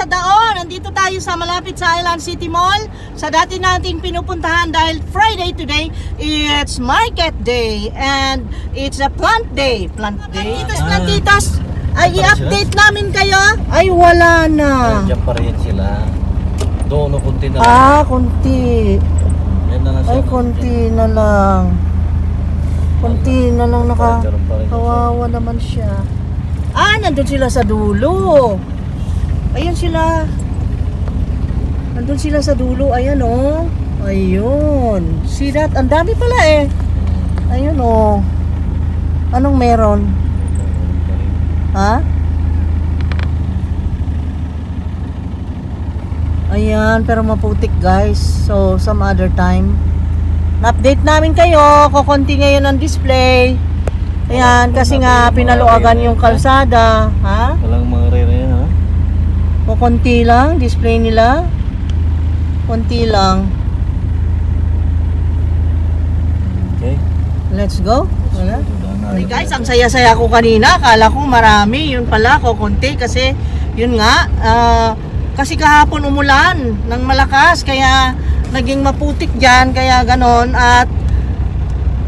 Sa Daon. Nandito tayo sa malapit sa Island City Mall. Sa dati nating pinupuntahan dahil Friday today, it's market day and it's a plant day. Plant day? Plantitos, plantitos. Ay, i-update namin kayo. Ay, wala na. Diyan pa rin sila. Doon, no, kunti na lang. Ah, kunti. Yan na lang Ay, siya. kunti na lang. Kunti na lang naka. Ganun pa rin siya. Kawawa naman siya. Ah, nandun sila sa dulo. Ayun sila. Nandun sila sa dulo. Ayan oh. Ayun. See that? Ang dami pala eh. Ayun oh. Anong meron? Ha? Ayan, pero maputik, guys. So, some other time. Na-update namin kayo. Kukunti ngayon ang display. Ayan, kasi nga pinaluagan yung kalsada. Ha? Walang mga rere yan, ha? Kukunti lang display nila. Kunti lang. Okay. Let's go. Wala. Wala. Hey guys, ang saya-saya ko kanina. Akala ko marami. Yun pala, kukunti. Kasi, yun nga, kasi kahapon umulan ng malakas. Kaya, naging maputik dyan. Kaya ganon. At,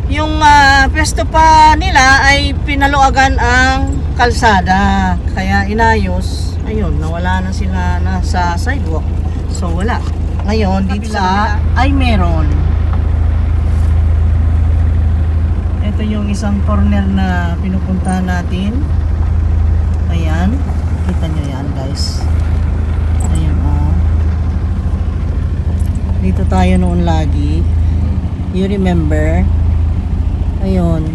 yung pwesto pa nila ay pinaluagan ang kalsada. Kaya inayos. Ayun, nawala na sila na sa sidewalk. So, wala. Ngayon, dito sa ay meron. Ito yung isang corner na pinupuntahan natin. Ayan. Kita nyo yan, guys. Ayan, oh. Dito tayo noon lagi. You remember? Ayun.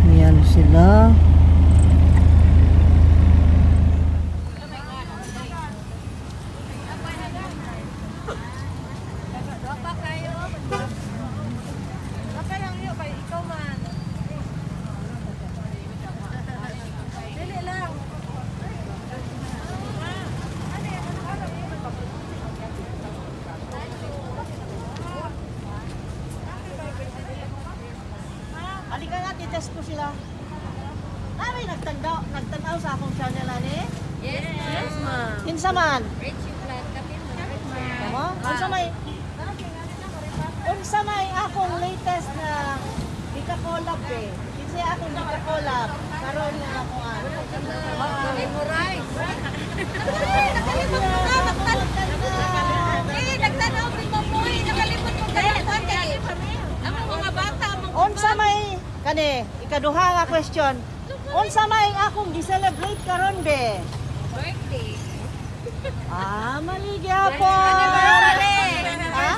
Ayan sila. Halika nga, titest ko sila. Kami nagtanaw sa akong channel, ani? Yes, ma'am. Kinsa man? Richie Vlog, kapin ma'am. Tama? Unsa may akong latest na gika-collab eh. Kinsa akong gika-collab karon nga ako ah. Memorize. Nakalimot ko na, Eh, nagtanaw rin mo po eh. Nakalimot ko kaya. Ang mga bata, mga Unsa may kani ikaduha nga question. Unsa may akong gi-celebrate karon be? Birthday. Ah, mali gyapon. Anniversary. Ha?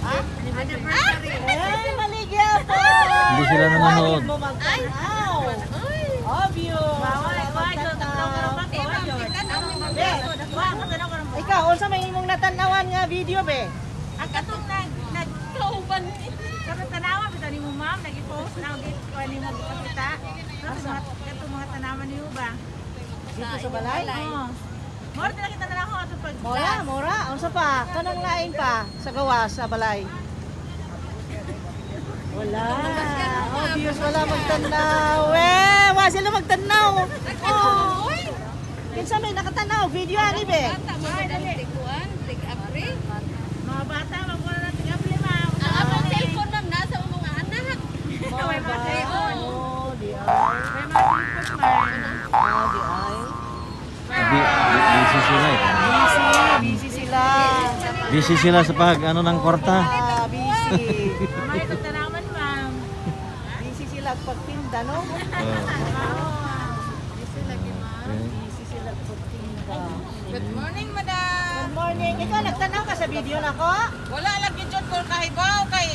Ha? Anniversary. Eh, mali gyapon. Hindi sila nanonood. Bakit mo magtanaw? Obvious. Magtanaw. Be, ikaw, unsa may imong natanawan nga video be? Ang katong nag Nagkauban. katong tanawa bitaw nimo, ma'am, nag-post na og kuan nimo gipakita. Katong mga tanawan niyo ba? Dito sa balay? Oo. More na kita na lang ako ato pag Mora, mora. Unsa pa? Kanang lain pa sa gawas sa balay. Wala. Obvious, wala magtanaw. Eh, wa sila magtanaw. Oh. Kinsa may nakatanaw? Video ani be. Bata, mga tikuan, tig-apri. Mga bata magwala na tig-apli, ma'am. Ang among cellphone, ma'am, nasa mga anak. May mga cellphone. Oh, di ay. May mga cellphone, ma'am. Oh, di ay. Busy sila eh. Busy, busy sila. Busy sila sa pag ano ng kwarta. Ah, busy. Mga itong tanawan, ma'am. Busy sila pagtinda, no? Oh. Okay. Busy sila pagtinda. Good morning, madam. Good morning. Ikaw, nagtanaw ka sa video na ko? Wala lagi jud ko kahibaw kay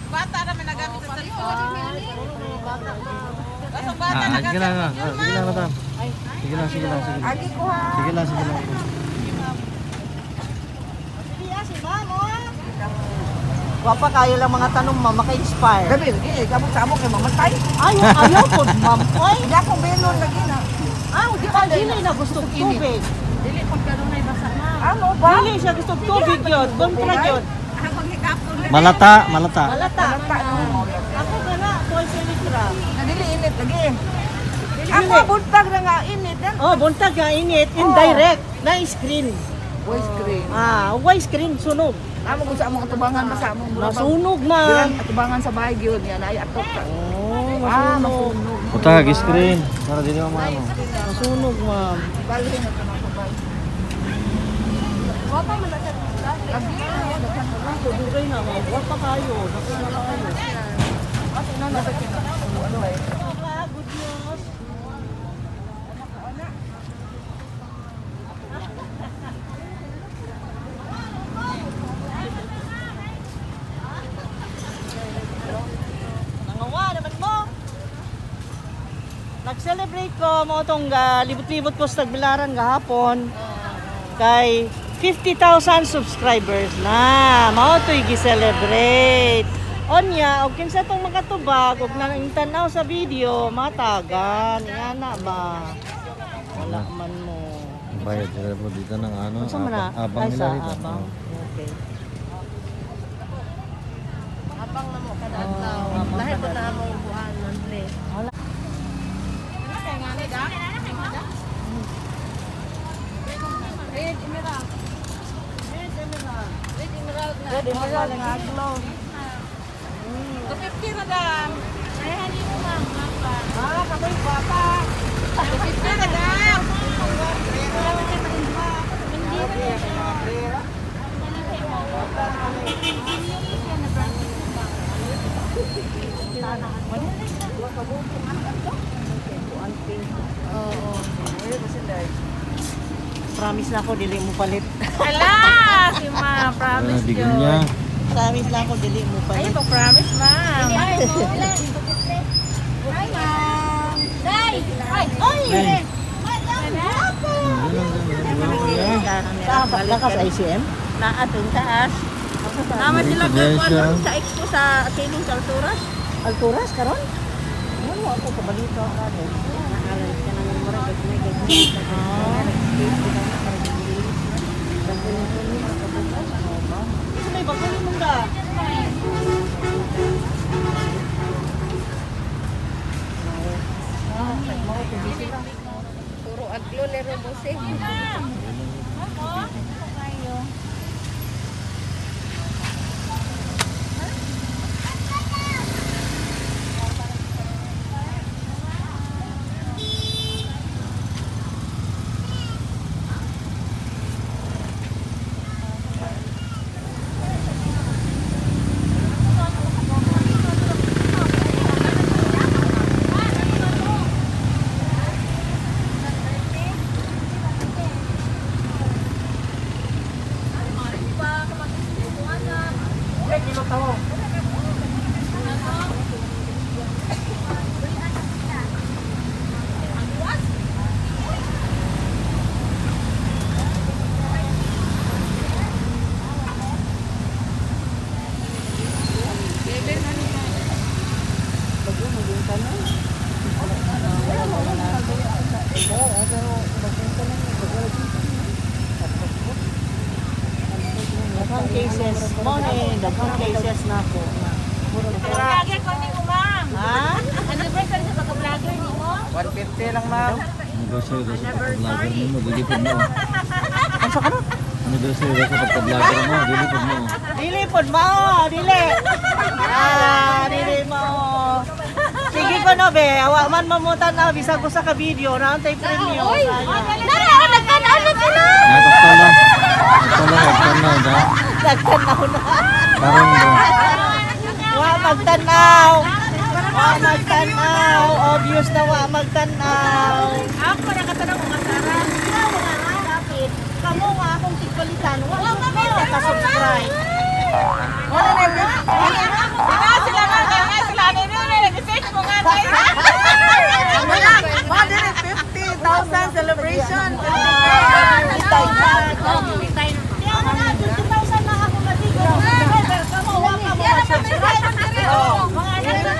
bata ra man nagamit sa cellphone. Basta bata Ah, sige lang, nagamit. ah, sige lang, madam. Sige lang, sige lang, sige lang. Sige lang, sige lang. Sige, ah, si ma'am, oh. Wapa kayo lang mga tanong, ma'am, maka-inspire. Gabi lagi eh, kamot sa amo kay mamatay. Ayaw, ayaw po, ma'am. Oy, Hindi akong belon lagi na. ah, di ba, dili na gusto tubig. Dili pag kanunay basa, ma'am. Ano ba? Dili siya gusto tubig yun, kontra yun. Ang hikapon Malata, malata. Malata. Ako gana, boy, sa litra. Nadili init lagi. Ako buntag na nga init dan. Oh, buntag nga init, indirect na screen. Voice screen. Ah, why screen sunog? Amo kung sa among atubangan ba sa among mura ba? Masunog man. Diyan, atubangan sa bahay gyud yan ay atok ka. Oh, Ah, masunog. masunog. Putag, screen. Para dili mo maano. Masunog, ma'am. Balhin na tanong ko ba. Dugay na, ma'am. Wa pa kayo. Dugay na kayo. Good news. Nangawa naman mo. Nag-celebrate ko mo itong libot-libot ko sa Tagbilaran gahapon kay 50,000 subscribers na. Mao to'y gi-celebrate. Onya, og kinsa tong makatubag og nang tanaw sa video, matagan. Nga na ba? Wala man mo. Bayad sila po dito ng ano. Unsa man na? Abang, abang Ay, nila sa dito. abang. Oh. Okay. Abang na mo kada adlaw. Lahi po na among buwan monthly. Wala. Red emerald. Red emerald na. Red emerald nga glow. 250 na dam. Ay, hali mo ma'am. Ma'am pa. Ah, kamoy bata. 250 na dam. Promise na ako dili mo palit. Ala, si ma'am. Ano, Promise bigyan yun. niya. Promise na ako dili mo Ay, palit. pag-promise ma'am. Ay, ma'am. Day! Ay! Ay! Ano, Saan ka sa ICM? Naa dun taas. Naman sila siya. Sa expo sa Siling sa Alturas. Alturas karon? Ano ako kabalito ako. Isa may baguhin mong da. Puro aglo lero bose. Daghang cases. Mo ni daghang cases na ako. Vlogger ko ni mo ma'am. Ha? Anniversary sa pagka-vlogger ni mo. 150 lang ma'am. Anniversary daw sa pagka-vlogger mo, dili po mo. Ano ka na? Anniversary daw sa pagka-vlogger mo, dili po mo. Dili pod mao, dili. Ah, dili mao. Sige ko no be, awa man mamutan na bisag usa ka video na antay premyo. Sayang. Nara, oh, nagtanaw na sila! Natagtala. Nagtala, nagtala, da. Nagtanaw na. Karon ba? Wa magtanaw. Wa magtanaw. Obvious na wa magtanaw. Ako nakatanaw mga Sara. Kamo nga akong tigpalitan. Wa mo ka-subscribe. Wala na yun. Nga sila nga, nga sila. Ano yun? Nag-search mo nga. 150,000 celebration. Kaya nga, 50,000 na ako matigo. Subscriber kamo, wa ka mo mag-subscribe. Mga anak na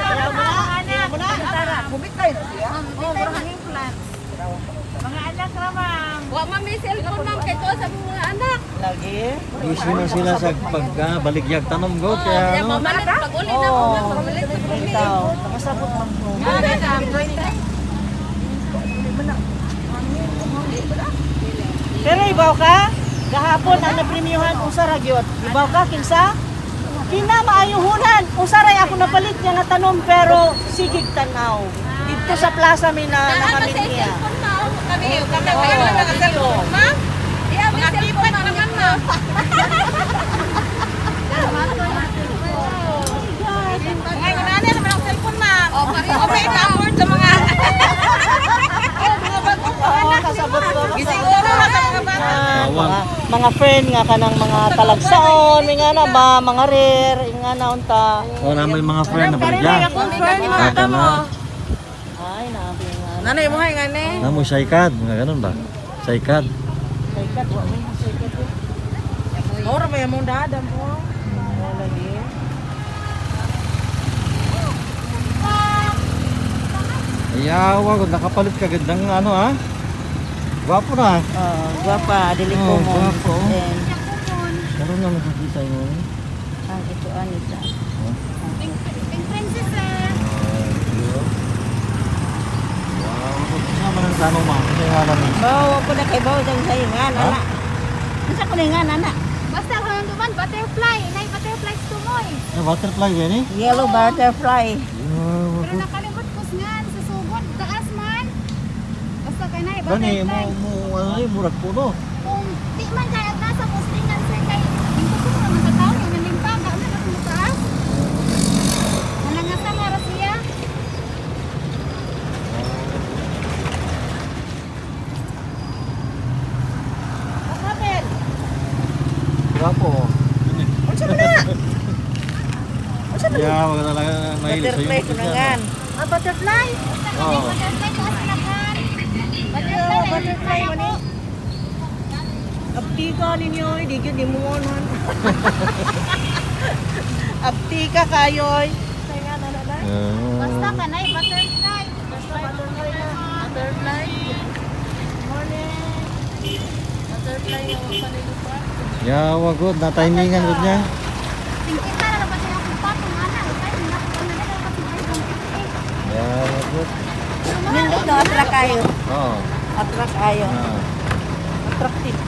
mga anak. Bumitay na siya. Oh, hanging plants. Mga anak ra ma'am. Wa ma'am may cellphone ma'am kay ko sa mga anak. Lagi. Busy man sila sa pagka baligyag tanom go kaya Kaya ano. mamalit pag uli na mo ma'am, mamalit sa kami. Ikaw, nakasabot man ko. Ano na? Pero ibaw ka, gahapon ang napremyuhan usa ra gyud. Ibaw ka kinsa? Kina maayuhunan. Usa ray ako napalit niya nga tanom pero sigig tanaw. Dito sa plaza mi na nakamit niya. Kami, kami, kami, mga cellphone, ma'am. Mga keypad naman, ma'am. Ngayon, nanay naman ang cellphone, ma'am. O, may afford sa mga... Mga bago. Oo, kasabot ko. Gisiguro na sa mga bata. Ah, mga friend nga kanang mga talagsaon, may nga na ba, mga rare, nga na unta. O, naman yung mga friend na baligya. Ata na. Ay, nabi nga. Nanay mo, nga ne. Namo saykad, mga ganun ba? Saykad. Sikat, wa may sikat. Ora may mong dadam po. Wala lagi. Ayaw, kung nakapalit ka gandang ano ah. Gwapo na. Oh, gwapa, dili ko Oh, mo. gwapo. Then, Karoon na makakita mo. Ang ito anita. Pink princess eh. Wow, sama ng tanong ma'am. Kasi nga lang. Bawo ko na kay bawo dang sayo nga Ha? nana. Unsa ko na nga nana? Basta ako nang duman, butterfly. Nay, butterfly tumoy. Eh, butterfly yan eh. Yellow butterfly. Wow. Pero nakalimot ko ngan sa sugod, taas man. Basta kay nay, Gani, mo, butterfly. mo, ano eh, murag puno. Kung di man kay at nasa postingan sir kay dito ko naman sa tao yung nalimpag, ano na kung taas. Nalangasa nga ra siya. Gwapo. Unsa man na? Unsa man? Yeah, wag talaga mahilig sa Butterfly ko na nga. Ah, butterfly. Oo. Butterfly taas na kan. Oh, butterfly man eh. Aptika ninyo, hindi gyud nimo man. Aptika kayoy. Basta kanay butterfly. Butterfly na. Butterfly. Morning. Butterfly na pa. Yeah, wag good. Na-timingan good niya. Singkita na ba siya akong patong ana? Kay na ko na dala kasi ay Yeah, wag good. Nindot no atrak kayo. Oo. Atrak kayo. Ah. Attractive.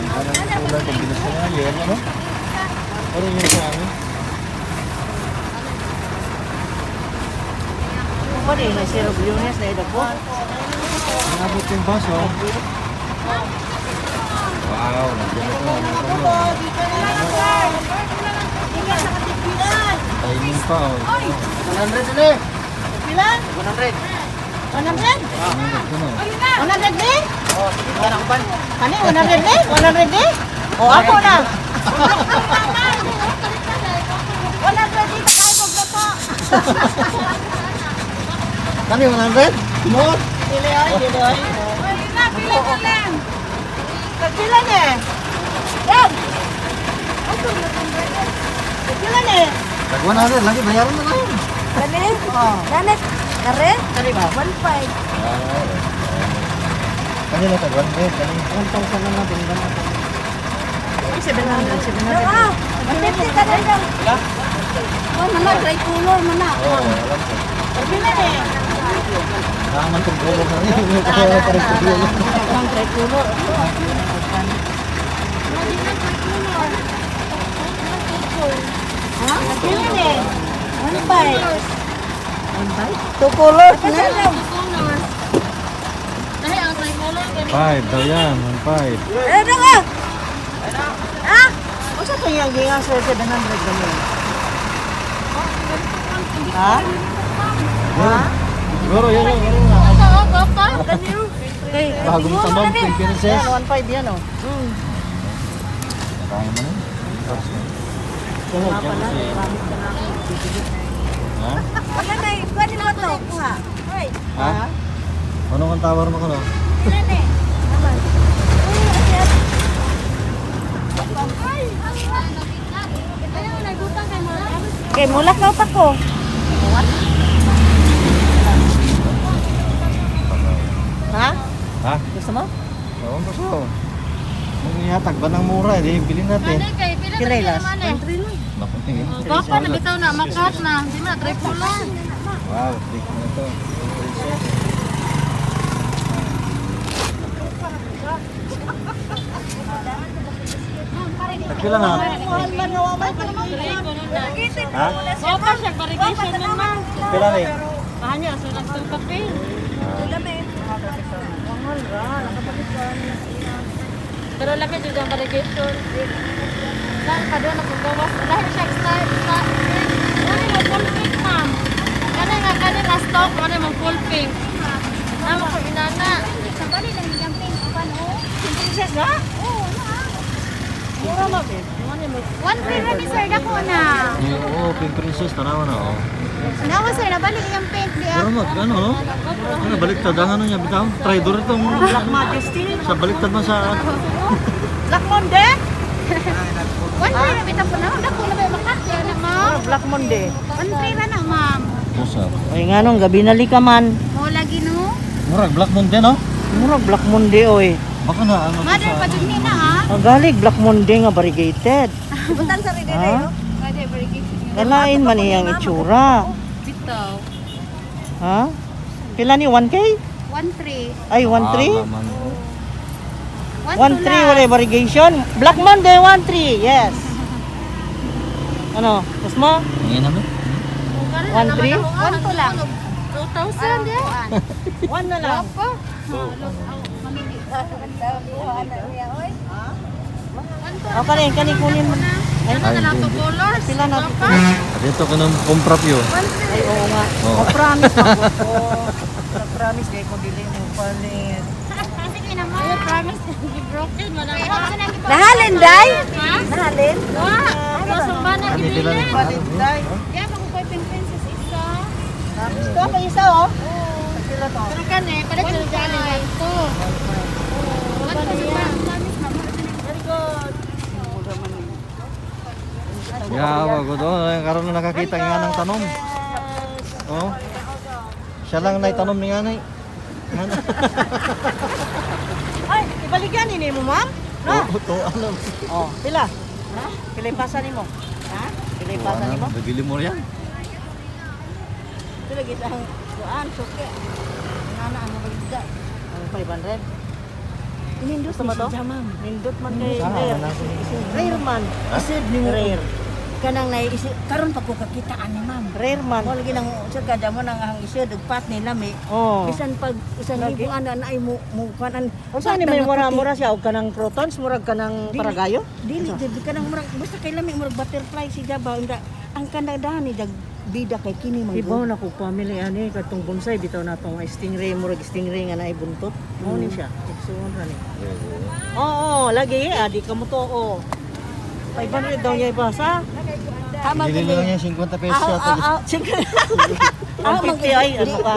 Ang kulay kombinasyon niya, yun ano? Ano yun sa amin? Kung pa rin, si Rob Lunes na ito po. Inabot yung bus, oh. Wow, nandiyan ito. Ako, dito na lang ako. Ingat sa katigbilan. Timing pa, oh. 100 na eh. Pila? 100. 100? 100 ko na. 100 ni? Oh, sige, wala ko ban. Ano, 100 ni? 100 ni? O, ako na. 100 di ka kayo pagluto. Kani, 100? Tinuod? Dili oy, dili oy. Pila na lang. Pagpila ni? Dad! Pagpila ni? Tag 100, lagi bayaran na lang. Kani? Oh. Kani? Kare? Kani ba? 15. Ah, Kani na tag 100, kani. 1,000 na lang, binigyan ako. Ay, 700, 700. Ah, 50 ka na lang. Oh, mana tricolor mana. Oo, alam ko. Pagpila ni? Naman itong gulong na yun. Kaya pa rin itong gulong. Ang tricolor. Ha? Pagpila ni? 15. Two colors na lang. Dahil ang tricolor gani. 5 daw yan, 1.5. Ano ka? Ah? Unsa to yung gingan sa 700 ganun? Ha? Siguro yun yun. Yun na. Oo, gapa. Bagong tamang, Pink Princess. Yan, 1.5 yan oh. Kaya mo na. Sunod, yan kasi. Ha? Wala na, pwede na to. Kuha. Hoy. Ha? Ano kang tawar mo ko no? Pila ni? Naman. Uy, asyat. Ayaw, nagutang kay mo. Kay mulak na utak ko. Ha? Ha? Gusto mo? Oo, gusto. Nung ihatag ba ng mura, eh, di bilhin natin. Ano kay pila Kirelas. man eh. Naku, tingin. Gapa na bitaw na makat na. Di man tricolor. Wow, big na to. Princess. Tagpila na. Mahal man nga wa may Ha? Opa siya, barrigation nun ma'am. Tagpila na eh. Mahal niya, so nagtong papel. Mahal ra, nakapalit ka. Pero laki jud ang barrigation. Saan ka doon ako gawas? Dahil siya style, style. Ano mo full pink, ma'am? Kani nga kani nga stock, ano mo full pink. Namo ko inana. Sabali lang yung pink pan oh. Princess na? Oo, na. Mura ma be. 1.3 ra ni sir dako na. Oo, Pink Princess, tanawa na oh. Nawa sir, nabalik yung pink di Pero mag, ano, no? Ano, baliktad ang ano niya, bitaw. Traidor ito. Black Majesty. Sa baliktad man sa... Black Monde? 1.3 ra bitaw po na. Dako na ba makakya na ma'am? Black Monde. 1.3 ra na ma'am. Pusa. Ay nga nung gabi na lika man. Mo lagi no. Murag, Black Moon din, no? Murag Black Monde oy. Baka na, ano to Mother sa... pa jud ni na ha. Ang galig Black Monde nga variegated. Butan sa rin Ha? Mother barrigation. Kalain man iyang itsura. Bitaw. Ha? Pila ni 1K? 1.3. Ay 1.3? Ah, man, oh. 1.3 wala variegation. Black Monday 1.3. Yes. Ano? Gusto mo? Ngayon naman. 1.3? 1.2 lang. 2,000 eh. 1 na lang. O kani, kani kunin mo. Ay, Ano na lang to colors? Pila na to? At ito ka ng kumprapyo. Ay, oo nga. Oo. Oh, promise ako. Promise kay ko dili mo palit. Sige na ma'am. Ay, promise, broken wala pa. Nahalin, day? Ha? Nahalin? Wa, sumba na Ano, pila gibilin. ni? Palit day. Kaya pa ko kay pink princess isa. Ito pa isa oh. Pila to? Pero kani, palit jud dali to. 1.2 ma'am. Promise ma'am. Very good. Yeah, wag do. Karon na nakakita nga ng tanom. Oh. Siya lang na tanom ni nganay. Ay, ibaligyan ini mo, ma'am? No. Oo, to alam. Oh, pila? Ha? Pila ipasa nimo? Ha? Pila ipasa nimo? Nabili mo yan. Ito lagi sa kuan, suki. Nana ang mabaligda. Ang 500. Inindot Gusto mo to? siya, ma'am. Nindot man kay Saan? rare. Rare man. Isip ni mo. Rare. Kanang naisip, karon pa ko kakita ani ma'am. Rare man. Mo lagi nang sa kada mo nang ang isip pat nila may Oh. bisan pag usan Lagi. libo ana na ay mo mo kuan Unsa ni may mura-mura siya og kanang protons, murag kanang Dili. paragayo? Dili dili kanang murag basta kay lami murag butterfly si Jaba unda ang kanadahan ni dag bida kay kini man Ibaw na ko family ani katong bonsai bitaw na tong stingray, murag stingray nga naay buntot. Mao ni siya. Igsuon ra ni. Oo, lagi adi ka mo to oh. 500 daw niya ipasa. Tama Bili lang niya 50 pesos siya. Ang 50 ay ano ka?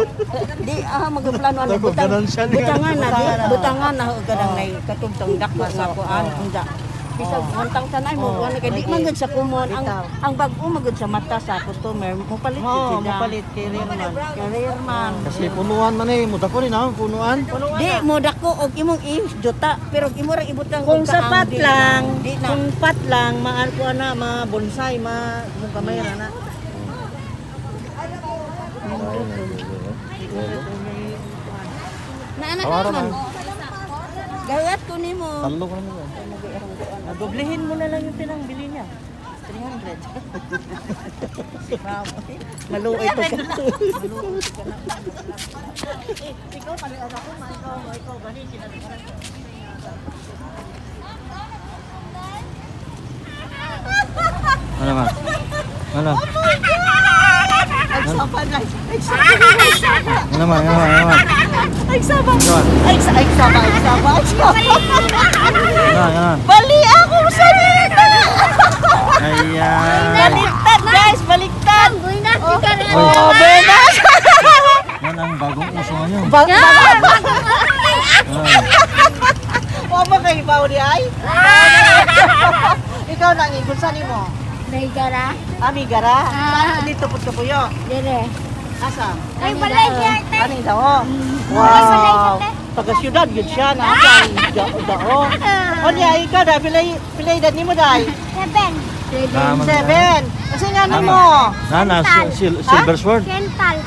Di ah magplano ano Dako, butang ganon siya niya. butangan na di Butangan na. butangan na og kanang nay katugtong dako sa kuan unda bisag wantang tanay mo Oh, kuan kay di lagi. man gud sa kumon ang Bitaw. ang bag-o man gud sa mata sa customer mo palit Oo, gud sila. mapalit kay rare man. Career man. Kasi punuan man eh. Muda ko rin ah, punuan. Di mo dako og imong i-juta pero og imo ra ibutang Kung og sa kaang, pat di lang, na. Di na. kung pat lang, maan ko ana, ma bonsai, ma mong kamay ra na. Naana Tawaran man. na. Gawat ko nimo. Talo ko naman. Doblehin mo na lang yung pinangbili niya. 300. Maluoy to ka. Ikaw pala ako, ikaw, ikaw gani kinalimutan. Ano ba? Ano? Nagsapa na. Ano naman? Ano naman? Ano naman? Nagsapa. Ano naman? Ay, sa ay saba, ay saba, ay saba. Ano naman? Ano naman? Bali akong salita. Ayan. Baliktad guys, baliktad. Buy na si karon. Oh, benas. Yan ang bagong uso ngayon. Bang bang. Ah. Wa ba kay baw di ay? Ikaw nang ingon sa nimo. Naigara. Amigara. Ah. Dito pud kapuyo. Dire. Asa? Ay balay siya te. Ani daw. oh. Wow. Taga syudad gyud siya na ang dao dao. O niya ikaw da pilay pilay dad nimo dai. 7. Tama na. 7. Kasi nga nimo. Nana, silver sword. Kental.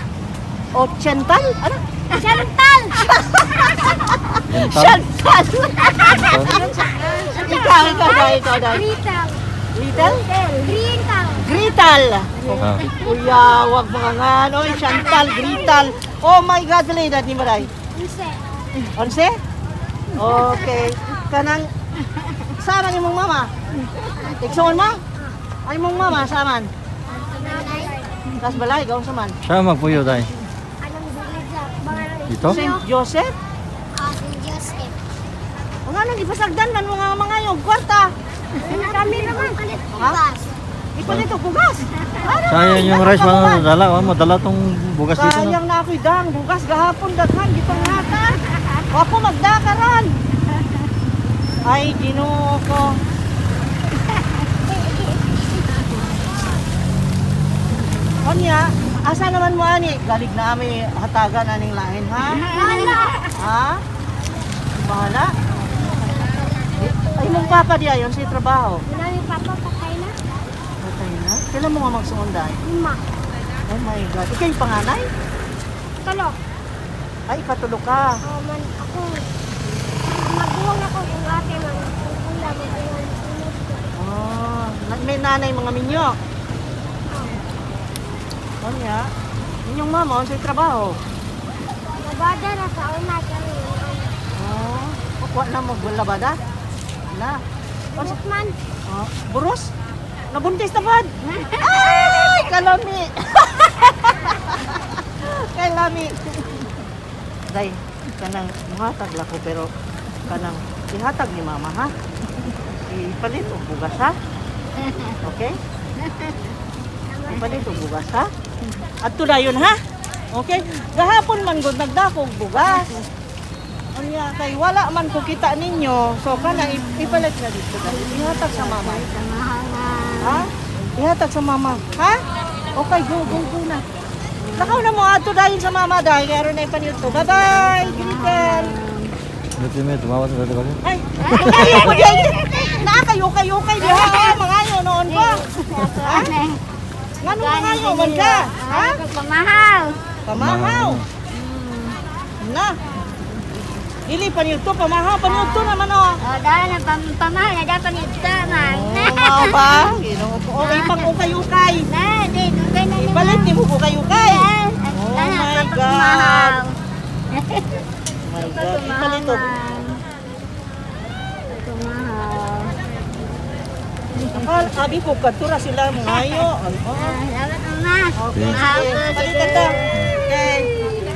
Ochental? Ano? Chantal! Dental. Chantal! Dental. Ikaw, ikaw, dai, ikaw, dai. Greetal. Little? Greetal. Grital! Ah. Kuya, wag mga nga, oy, Chantal, Grital. Oh my God, pila edad ni Maray? Unse. 11? Okay. Kanang, saan imong mama? Igsoon ma? Ay mong mama, saan man? Tas balay, gaw sa man. Siya magpuyo tay. Anong village? Dito? St. Joseph? Ah, St. Joseph. Ang anong ipasagdan man mga mga yung kwarta. Kami naman. Palit bugas. Ipalit og bugas. Ano? Sayang yung rice mga dala, oh, madala tong bugas dito, no? Sayang na ako'y dang bugas gahapon daghan gipanghatag. Wa ko magdakaran. Ay, Ginoo ko. Onya, asa naman mo ani? Galig na ami hatagan aning lain ha? Ha? Bahala. Ay, mong papa di ayon sa trabaho. Wala yung papa, patay na. Patay na. Kailan mo nga magsuunday? 5. Oh my God. Ikaw yung panganay? Tulo. Ay, ikatulo ka. Oh, man, ako. Maguwang ako kung ate man. Kung kuya, maguwang sunod ko. Oh, may nanay mga minyo. Onya, inyong mama, sa trabaho. Nabada na sa una kami. Oh, kuha na mo labada. Na. Bunot man. Oh, buros? Nabuntis na bad. Ay, kalami. Kalami. Day, kanang muhatag la ko pero kanang ihatag ni mama ha. Ipalit og bugas ha. Okay? Ipalit og bugas ha. Adto dayon ha. Okay? Gahapon man gud nagdako og bugas. Unya kay wala man ko kita ninyo. So kana ipalit na dito dahil ihatag sa mama. Ha? Ihatag sa mama. Ha? Okay, go, go, go na. Lakaw na mo ato dahil sa mama dahil meron na ipanito. Bye-bye! Greeter! Dito may tumawa sa dito kasi. Ay, kayo ko diyan. Naa kayo kayo kay diha mga ayo noon pa. Ha? Ngano mga ayo man ka? Ha? Pamahal. Pamahaw. Na. Dili pa nito pamahaw panito naman oh. Oh, dahil na pamahal na dapat ito man. Oh, mao ba? Ginoo ko. Okay pang ukay-ukay. Na, di, dugay na ni Ipalit ni mo ukay-ukay. Oh my God. Oh my God. Ipalit oh. Akal, abi ko kadtura sila mga ayo. Oh. Salamat, Mama. Okay, sige. Palitan ta. Okay.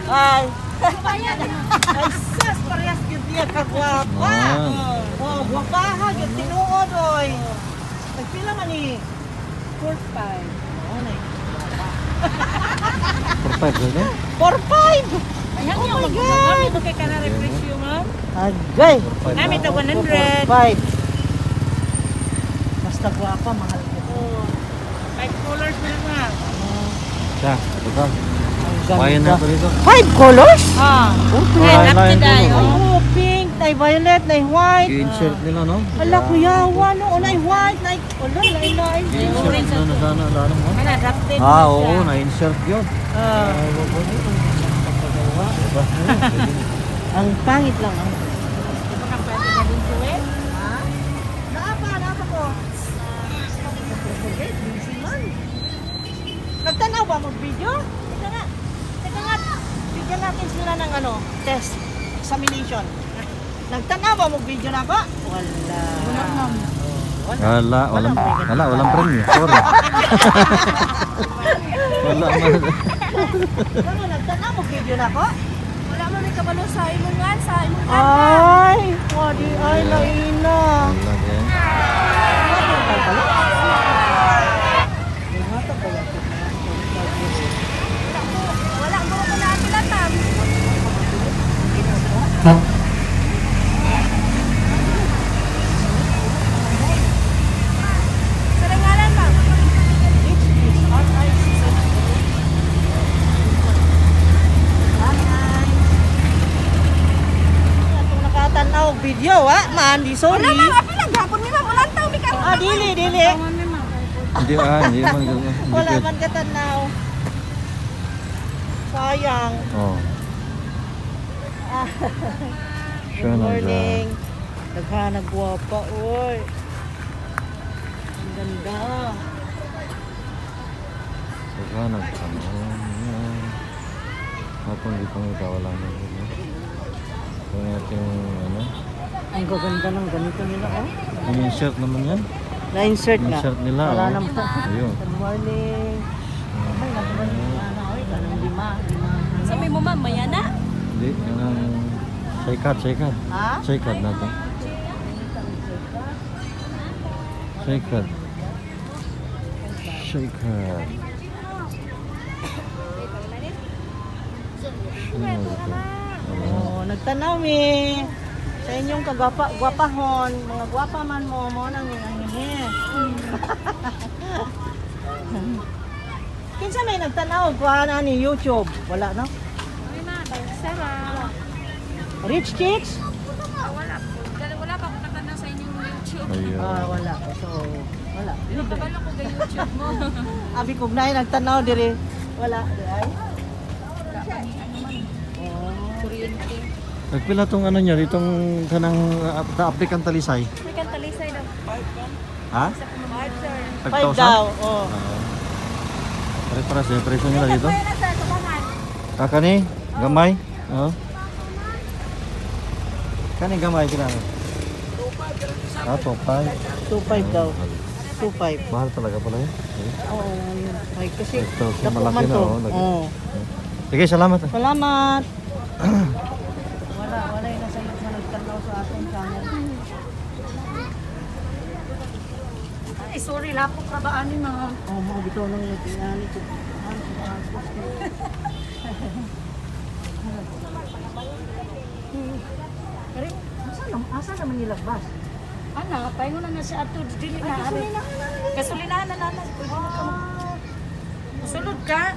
Bye. Ay, sus, parehas gyud niya kagwapa. Ah. Oh, gwapaha gyud tinuod oy. Nagpila man ni 4-5. Oh, nay. 4-5 dito. 4-5. Oh my God. Kami kay kana refresh yung ma'am. Agay. Nami tag 100. 5. Basta gwapa, mahal ko. 5 colors na lang ma'am. Siya, total. Ang Bayan ganda. na to dito. Five colors? Ah. Okay. Lain lain Ay, to. oh, pink, nay violet, nay white. I-insert nila no? Ala, kuya, wano, oh, nay white, nay, wala, lain, lain. I-insert na na sana, lalo mo. Ana adapted. Ah, oo, na-insert yun. Ah. Diba? Ang pangit lang ang. Naapa, naapa ko. Busy man. Nagtanaw ba mag-video? Teka nga. Teka nga. Bigyan natin sila ng ano, test, examination. Nagtanaw ba mag-video na ako? Wala. Wala. Wala, walang, wala, walang premyo. Sorry. Wala man. Ano, nagtanaw mag-video na ako? Wala man may kabalo sa imong nga, sa imong Ay, wadi ay laina. Wala din. Wala ko ko na ate latam. Sa ngalan ma'am. Atong nakatanaw og video ha, man di sorry. Wala ma'am, apil lang gapon mi ma'am, ulan taw mi karon. Ah, dili dili. Hindi ah, hindi man. Hindi Wala pwede. man katanaw. Sayang. Oh. Good Siya na morning. Naghanag gwapa, oy. Ang ganda. Saka nagtanong. Hapon di pangita, wala na dito. Ito natin yung ano. Ang gaganda ng ganito nila, oh. In-insert naman yan. Na-insert nga. Insert nila, Wala oh. naman. Ayun. Good morning. Ay, naman. Ano, oy, ganang lima. Lima. Sabi mo ma'am, maya na. Hindi, yan ang sikat, sikat. Ha? Sikat natin. Sikat. Sikat. Oh, nagtanaw eh. Sa inyong kagwapa, gwapahon, mga gwapa man mo, mo nang ang ini. Kinsa may nagtanaw kuha na ni YouTube? Wala no? Ay, ma'am. Sarah. Rich Chicks? Wala po. Wala pa akong nakatanaw sa inyong YouTube. Ayun. Ah, wala. So, wala. Kabalo ko ga YouTube mo. Abi kog na nagtanaw dire. Wala. Di ay. Oh. Kuryente. Nagpila tong ano niya, itong kanang applicant talisay. May kantalisay daw. Ha? 5 daw. Oh. Pare-paras eh, presyo nila dito. Kakani, gamay. Oo. Kani gamay kina. Ah, 2.5. 2.5 daw. 2.5. Mahal talaga pala yun. Okay. Oo, yun. Ay, kasi Ito, dako malaki man na, to. oh, lagi. Oo. Sige, salamat. Salamat. Wala, wala yung nasa iyo sa nagtanaw sa atong channel. Ay, sorry, lapok ra ba ani ma'am? Oh, mo bitaw nang nagtingani ko. Pero asa naman asa naman nilabas? Ana, paingon na na si ato dili na ari. Gasolinahan na naman. Sulod ka.